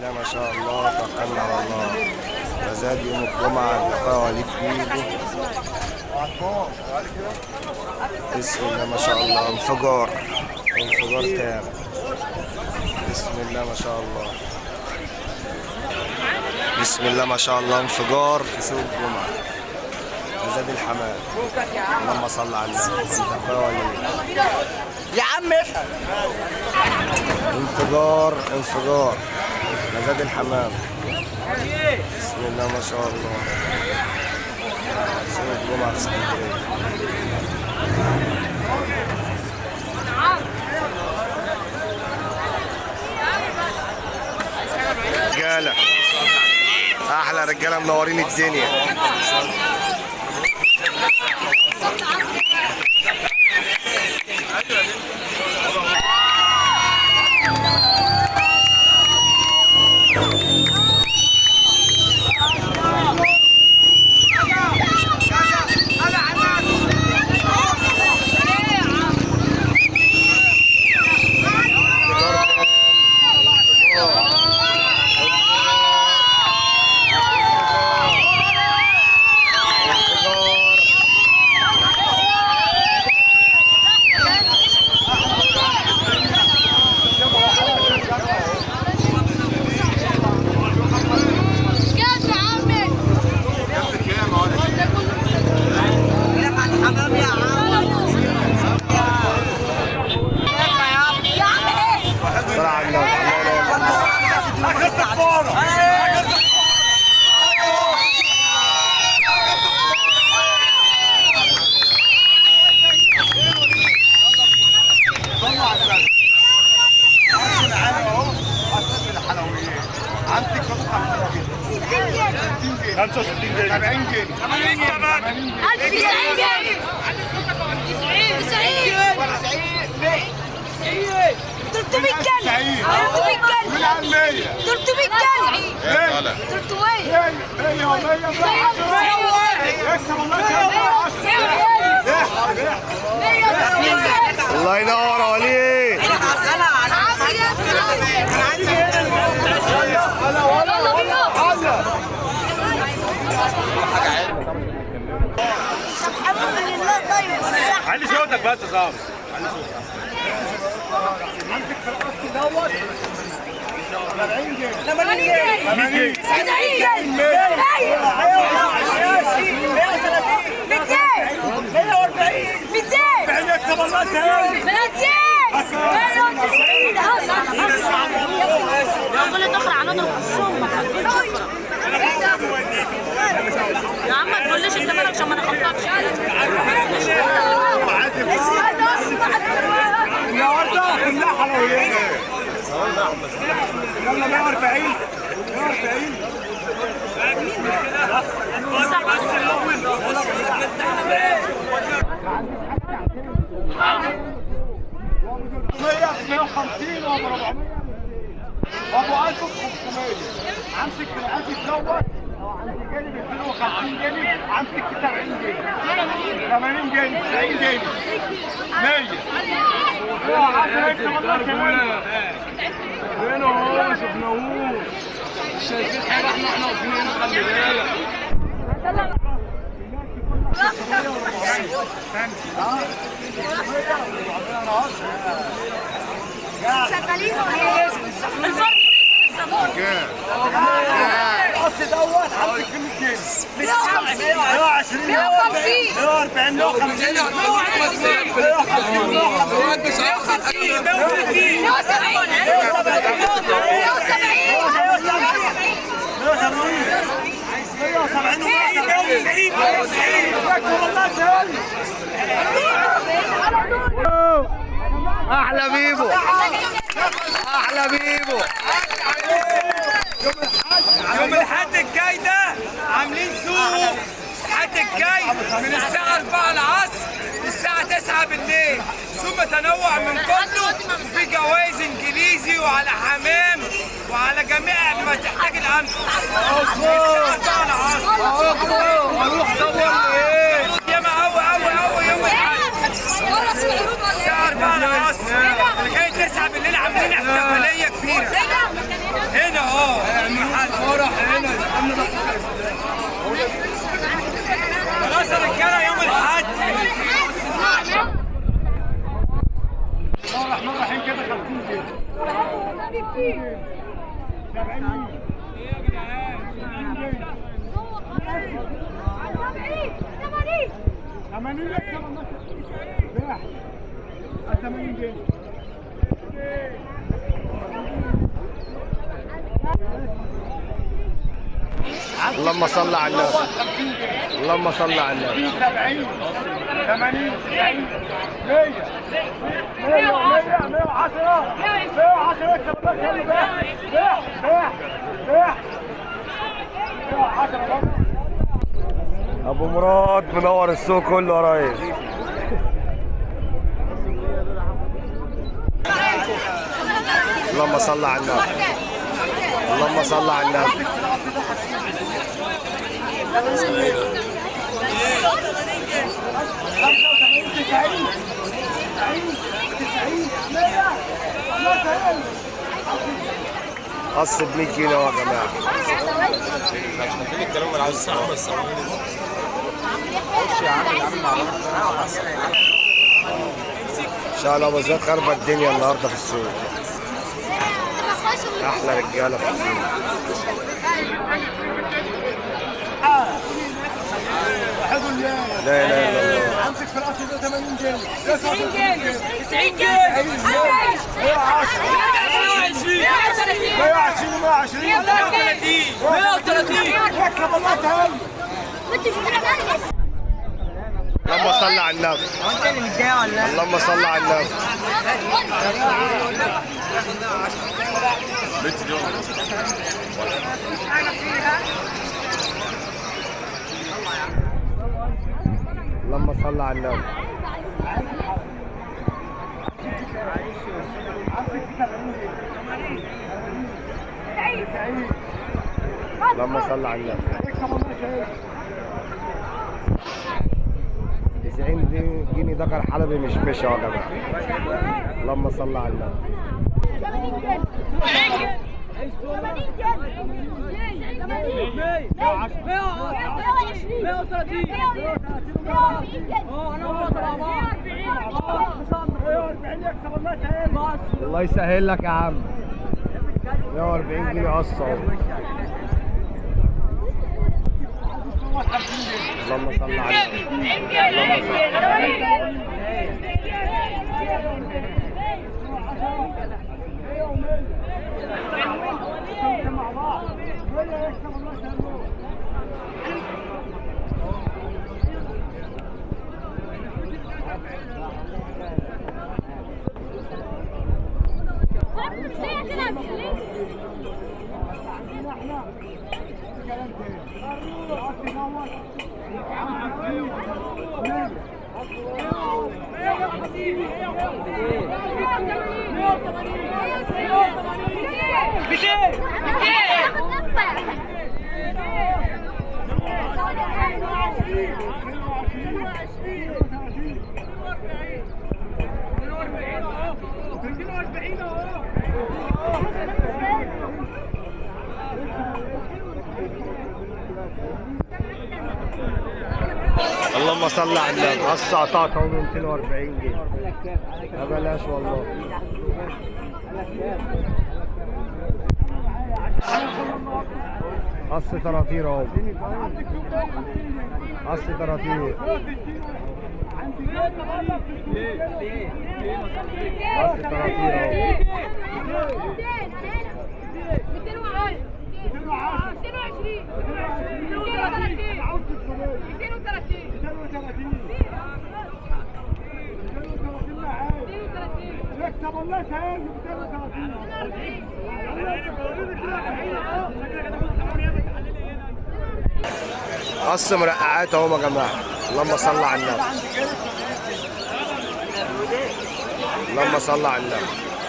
الله ما شاء الله، توكلنا على الله. مزاد يوم الجمعة عند أخويا وليد بيبو. بسم الله ما شاء الله، انفجار انفجار تام. بسم الله ما شاء الله، بسم الله ما شاء الله، انفجار في سوق الجمعة، مزاد الحمام. اللهم صل على النبي. عند أخويا وليد. يا عم افهم. انفجار انفجار، مزاد الحمام. بسم الله ما شاء الله، سوق الجمعة في اسكندرية. رجالة، أحلى رجالة منورين الدنيا. جد يا عمي. حمام يا عم. يا عم ايه؟ صلاة على النبي. الله ينور. ألف تسعين جنيه، 90، 300 جنيه، 300 جنيه، 300 جنيه، 300. الله ينور يا وليد. يلا بينا. الحمد لله. طيب. علي صوتك بس يا صاحبي. 80 جنيه، 90 جنيه، 200، 200، 200، لو كل تخرع على نضرب الصوم. يا عم ما تقوليش انت مالك عشان ما نخبطكش. النهارده كلها حلويات. يلا 140 140. مية 150 وابو 400 وابو 1500. امسك في العافية دوت عند جانب 250 جنيه، امسك في 70 جنيه، 80 جنيه، 90 جنيه، 100. فين اهو؟ ما شفناهوش. شايفين حاجه؟ احنا واقفين هنا، خلي بالك. شغالين ولا الفرد؟ القص دوت عندك في 100 جنيه، 120، 150، 140، 150، 150، 150، 170، 170. أحلى بيبو، أحلى بيبو. يوم الحد الجاي ده عاملين سوق الحد الجاي من الساعة 4 العصر للساعة 9 بالليل، سوق متنوع من كله، وفي جوائز انجليزي وعلى حمام وعلى جميع ما تحتاج الانفس. الساعة 4 العصر. هروح دور ايه؟ ياما قوي قوي قوي يوم الحد الساعة 4 العصر لغاية 9 بالليل عاملين احتفالية كبيرة هنا. اهو. الفرح هنا، استنى بس. خلاص يا رجاله يوم الاحد. بسم الله الرحمن الرحيم كده 50 جنيه. 70 جنيه. 80 80 جنيه. اللهم صل على النبي، اللهم صل على النبي. 70 80 90 100 100 100 110 110 اكسب الله. بيع بيع بيع 110. ابو مراد منور السوق كله يا ريس. اللهم صل على النبي، اللهم صل على النبي. قص ب 100 جنيه يا جماعة. ان شاء الله ابو زياد خربت الدنيا النهارده في السوق. احلى رجاله في السوق. لا اله الا الله. امسك في الاصل ده 80 جنيه. 90 جنيه. 90 جنيه. 110 120 120 130 اكسب الله تعالى. اللهم صل على النبي، اللهم صل على النبي. اللهم صل على النبي. اللهم صل على النبي. 90 جنيه دكر حلبي مش مش يا جماعة. اللهم صل على النبي. الله يسهل لك يا عم. 140 جنيه قصة اهو. اللهم صل على النبي. اللهم صل على النبي. اللهم صل على النبي. قص قطعت اهو 240 جنيه. ما بلاش والله. قص طراطير اهو. قص طراطير. قص طراطير اهو. 220 230 230 اكسب الله تعالى. 230. قص مرقعات اهو يا جماعة. اللهم صل على النبي. اللهم صل على النبي.